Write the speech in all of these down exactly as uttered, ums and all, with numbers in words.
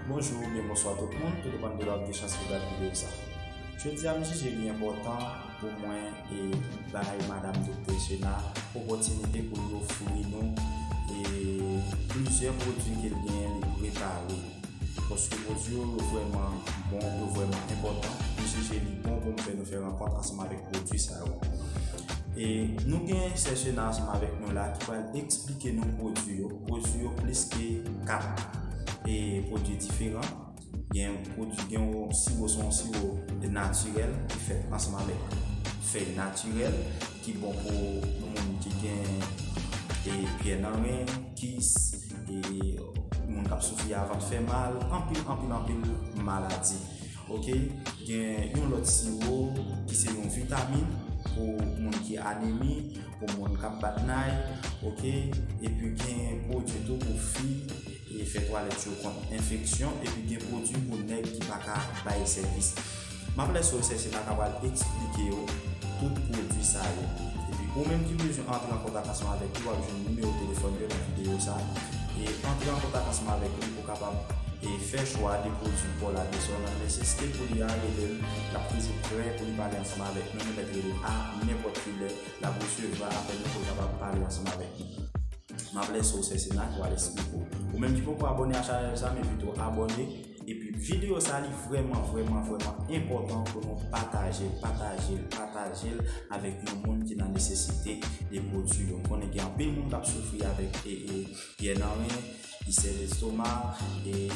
Bonjou oubyen bonswa tout moun, tou depann de lè w ap gen chans pou gade videyo sa. Jodi a, m jije li enpòtan pou mwen e bay Madam Doktè Sena opòtinite pou l ofri nou e plizyè pwodui ke l genyen li prepare. Paske pwodui yo, yo vrèman bon, yo vrèman enpòtan. M jije li bon pou m fè nou fè rankont ansanm avèk pwodui sa yo. E nou gen Sè Sena ansanm avèk nou la ki pral eksplike nou pwodui yo. Pwodui yo plis ke kat e pwodui diferan. Gen pwodui, gen yon siwo, se yon siwo natirèl ki fèt ansanm avèk fèy natirèl ki bon pou moun ki gen e pyè nan ren, kis, e moun k ap soufri a vant fè mal, anpil, anpil, anpil maladi. Oke, gen yon lòt siwo ki se yon vitamin pou moun ki anemi, pou moun k ap bat nay, oke, epi gen pwodui tou pou fi e fè twalèt yo kont enfeksyon, epi gen pwodui pou nèg ki pa ka bay sèvis. M ap lèse w Sè Sena ka pral eksplike yo tout pwodui sa yo. Epi ou menm ki bezwen antre an kontak ansanm avèk li, w ap jwenn nimewo telefòn yo nan videyo sa. E antre an kontak ansanm avèk li pou w kapab e fè chwa de pwodui pa w la, de sa w nan nesesite pou li a, rele l, l ap toujou prè pou li pale ansanm avèk nou. Nou mèt rele l a nenpòt ki lè, l ap resevwa apèl nou pou l kapab pale ansanm avèk nou. M ap lèse w Sè Sena ki pral eksplike w. Ou menm ki poko abòne a chanèl sa, m envite w abòne. Epi videyo sa li vrèman, vrèman, vrèman enpòtan pou nou pataje l, pataje l, pataje l avèk yon moun ki nan nesesite de pwodui yo. M konnen gen anpil moun k ap soufri avèk e, e, pyè nan ren, isè lestoma, e,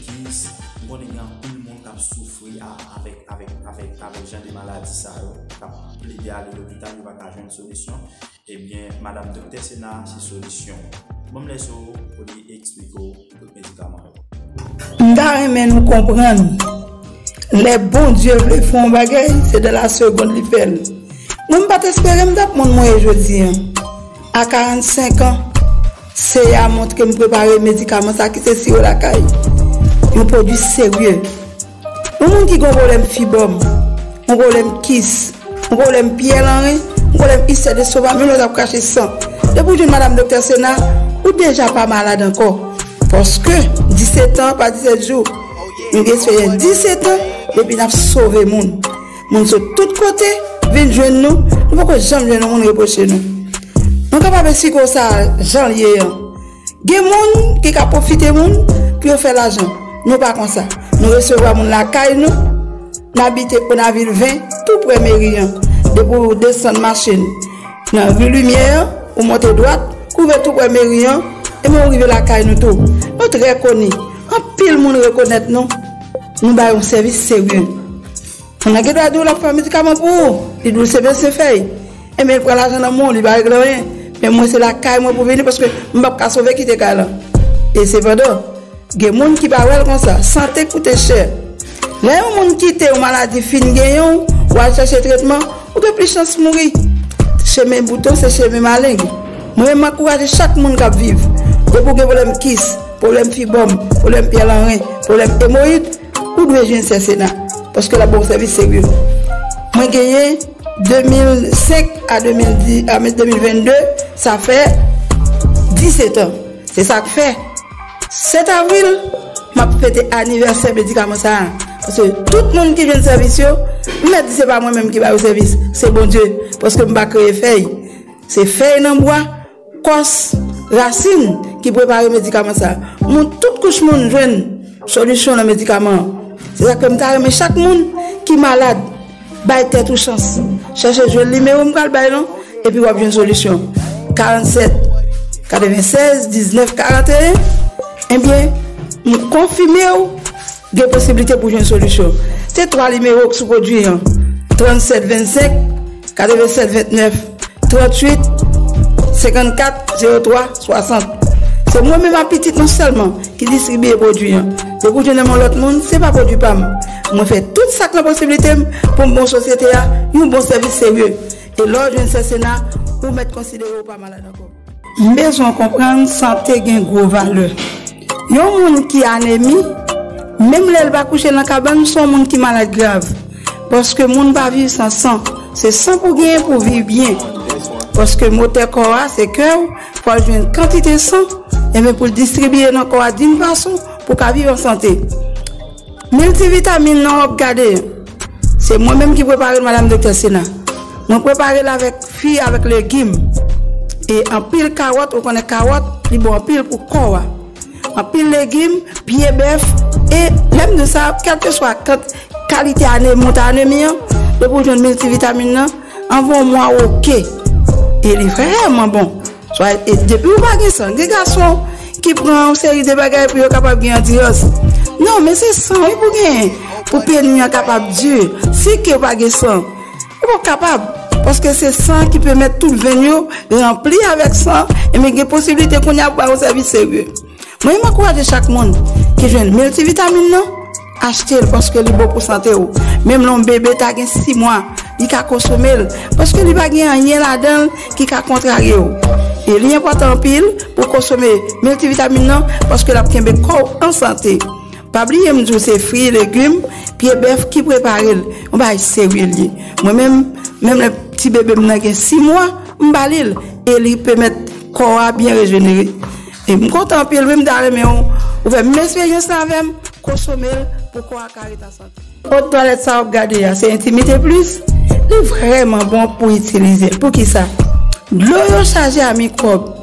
kis. M konnen gen anpil moun k ap soufri a, avèk, avèk, avèk, avèk jan de maladi sa yo, k ap plede ale lopital, yo pa ka jwenn solisyon. Ebyen, Madam Doktè Sena se solisyon. Ban m lèse w pou li eksplike w tout medikaman yo. M ta renmen nou konprann, lè Bondye vle fè yon bagay, se dans la seconde li fè l. Mwen, m pa t espere m t ap moun mwen ye jodi a. A karannsenk an, Seyè a montre m prepare medikaman sa ki se siwo lakay. Yon pwodui serye. Yon moun ki gen yon pwoblèm fibòm, yon pwoblèm kis, yon pwoblèm pyè nan ren, yon pwoblèm isè lestoma, menm lè w t ap krache san. Depi w jwenn Madam Doktè Sena, ou deja pa malad ankò. Paske disèt an pa disèt jou. Nou gen eksperyans disèt an depi n ap sove moun. Moun sot tout kote vin jwenn nou, nou poko janm jwenn yon moun repwoche nou. Nou kapab esplike w sa jan l ye an. Gen moun ki ka pwofite moun pou yo fè lajan. Nou pa konsa. Nou resevwa moun lakay nou. N abite Onavil ven, tou prè meri an. Depi w desann machin nan ri Limyè an, ou monte dwat, ou rive tou prè meri an, ebyen ou rive lakay nou tou. Nou trè koni. Anpil moun rekonèt nou. Nou bay yon sèvis serye. Moun nan gen dwa di w l ap fè medikaman pou ou. Li di w se vensenk fèy. Ebyen, li pran lajan nan men w, li pa regle anyen. Men mwen, se lakay mwen pou vini paske m p ap ka sove kite kay lan. E sepandan, gen moun ki pa wè l konsa. Sante koute chè. Lè yon moun kite yon maladi fin genyen w, w al chèche tretman, ou gen plis chans mouri. Chemen bouton se chemen maleng. Mwen, m ankouraje chak moun k ap viv. Depi w gen pwoblèm kis, pwoblèm fibòm, pwoblèm pyè nan ren, pwoblèm emoyid, ou dwe jwenn Sè Sena, paske l ap ba w sèvis serye. Mwen genyen de mil senk a de mil dis, a de mil venn de, sa fè disèt an. Se sa k fè, sèt avril, m ap fete anivèsè medikaman sa a. Paske tout moun ki jwenn sèvis yo, m mèt di se pa mwen menm ki ba yo sèvis, se Bondye, paske m pa kreye fèy. Se fèy nan bwa, kòs, rasin ki prepare medikaman sa. Moun, tout kouch moun jwenn solisyon nan medikaman an. Se sa k fè m ta renmen chak moun ki malad, bay tèt ou chans. Chèche jwenn nimewo m pral bay lan, epi w ap jwenn solisyon. Karannsèt, katrevennsèz, diznèf, karanteyen. Ebyen, m konfime w gen posiblite pou jwenn solisyon. Se twa nimewo k sou pwodui an. Trannsèt vennsenk, katrevennsèt vennèf, trantuit, senkannkat, zewo twa, swasant. Se mwen menm ak pitit mwen sèlman ki distribiye pwodui an. Depi w jwenn nan men lòt moun, se pa pwodui pa m. Mwen fè tout sa k nan posiblite m pou m ba sosyete a yon bon sèvis serye. E lè w jwenn Sè Sena, ou mèt konsidere w pa malad ankò. M bezwen w konprann sante gen gwo valè. Yon moun ki anemi, menm lè l pa kouche nan kabann, se yon moun ki malad grav. Paske moun pa viv san san. Se san pou genyen pou viv byen. Paske motè kò a, se kè w, fò l jwenn kantite san, ebyen pou l distribiye nan kò a d'une façon ou ka viv an sante. Miltivitamin nan w ap gade, se mwen menm ki prepare l, madanm doktè Sena. Mwen prepare l avèk fwi, avèk legim. E anpil kawòt, ou konnen kawòt, li bon anpil pou kò a. Anpil legim, pye bèf, e lè m di sa, kèlkeswa kant-, kalite ane, mont anemi an, depi w jwenn miltivitamin nan, anvan yon mwa, w oke. E li vrèman bon. Swa, e depi ou pa gen san, gen gason ki pran yon seri de bagay pou yo kapab gen andirans. Non, men se san wi pou genyen, pou peni an kapab di. Si ke ou pa gen san, ou p ap kapab. Paske se san ki pèmèt tout venn yo ranpli avèk san, e men gen posiblite kounye a pou ba yon sèvis serye. Mwen, m ankouraje chak moun ki jwenn miltivitamin nan, achte l paske li bon pou sante w. Menm lè yon bebe ta gen sis mwa, li ka konsome l paske li pa gen anyen ladan l ki ka kontrarye w. E li enpòtan anpil pou w konsome miltivitamin nan paske l ap kenbe kò w an sante. Pa bliye m di w se fwi, legim, pye bèf ki prepare l. Yon bagay serye l ye. Mwen menm, menm lè ti bebe m nan gen sis mwa, m ba li l. E li pèmèt kò a byen rejenere. E m kontan anpil, wi, m ta renmen w, ou fè menm esperyans la avè m, konsome l pou kò a ka ret an sante. Odwalèt sa w ap gade a, se Intimité Plus, li vrèman bon pou itilize l. Poukisa? Dlo yo chaje a mikwòb.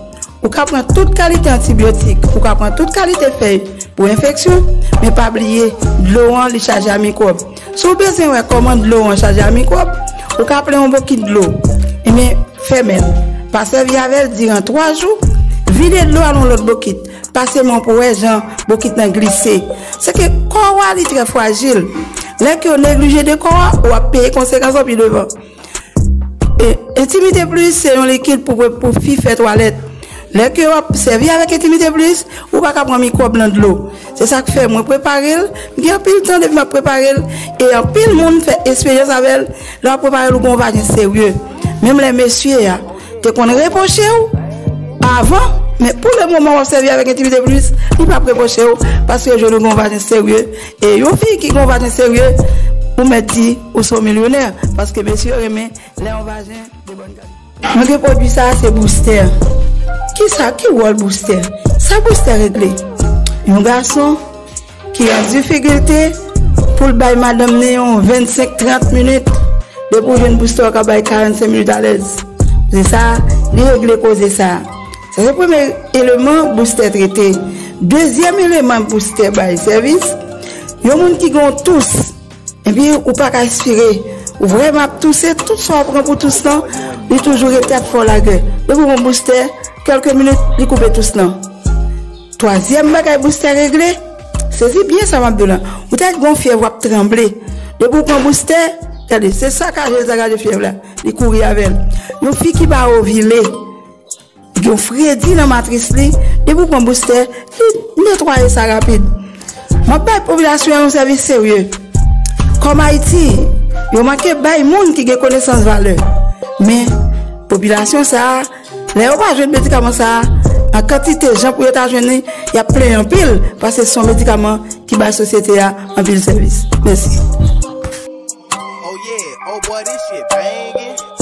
Ou ka pran tout kalite antibyotik, ou ka pran tout kalite fèy pou enfeksyon, men pa bliye, dlo an li chaje a mikwòb. Si w bezwen wè kòman dlo an chaje a mikwòb, ou ka pran yon bokit dlo, ebyen, fèmen l. Pa sèvi avè l diran twa jou, vide dlo a nan yon lòt bokit. Pase men w pou wè jan bokit lan glise. Se ke kò a li trè frajil. Lè ke w neglije de kò a, w ap peye konsekans lan pi devan. E, Intimité Plus se yon likid pou, pou fi fè twalèt. Lè ke w ap sèvi avèk Intimité Plus, ou pa ka pran mikwòb nan dlo. Se sa k fè mwen prepare l. M gen anpil tan depi m ap prepare l. E anpil moun fè esperyans avè l. Lè w ap prepare l, ou gen yon vajen serye. Menm lè mesye a te konn repwoche w avan, men pou le moman w ap sèvi avèk Intimité Plus, li p ap repwoche w paske jwenn ou gen yon vajen serye. E yon fi ki gen yon vajen serye, ou mèt di ou se yon milyonè paske mesye yo renmen lè yon vajen de bòn kalite. Mwen gen pwodui sa a, se boustè. Kisa, ki wòl boustè? Sa boustè regle? Yon gason ki an difikilte pou l bay madanm ni yon vennsenk, trant minit, depi w jwenn boustè w ka bay karannsenk minit alèz. Se sa, li regle koze sa a. Sa se premye eleman boustè trete. Dezyèm eleman boustè bay sèvis, yon moun ki gen yon tous, epi ou pa ka espire, ou vrèman ap touse, tout sa w ap pran pou tous lan, li toujou rete ap fè w lagè. Depi w pran boustè, kèlke minit, li koupe tous lan. Twazyèm bagay boustè regle, sezi byen sa m ap di w lan. Ou ta gen yon fyèv, w ap tranble. Depi w pran boustè, gade, se sakaje l sakaje fyèv la. Li kouri avè l. Yon fi ki pa ovile, li gen yon fredi nan matris li, depi w pran boustè, li netwaye sa rapid. M ap bay popilasyon an yon sèvis serye. Kòm Ayiti, yo manke bay moun ki gen konesans valè. Men, popilasyon sa a, lè yo pa jwenn medikaman sa a, an kantite jan pou yo ta jwenn li, y ap plenyen anpil, paske se yon medikaman ki bay sosyete a anpil sèvis. Mèsi. Oh yeah, oh boy, this shit banging.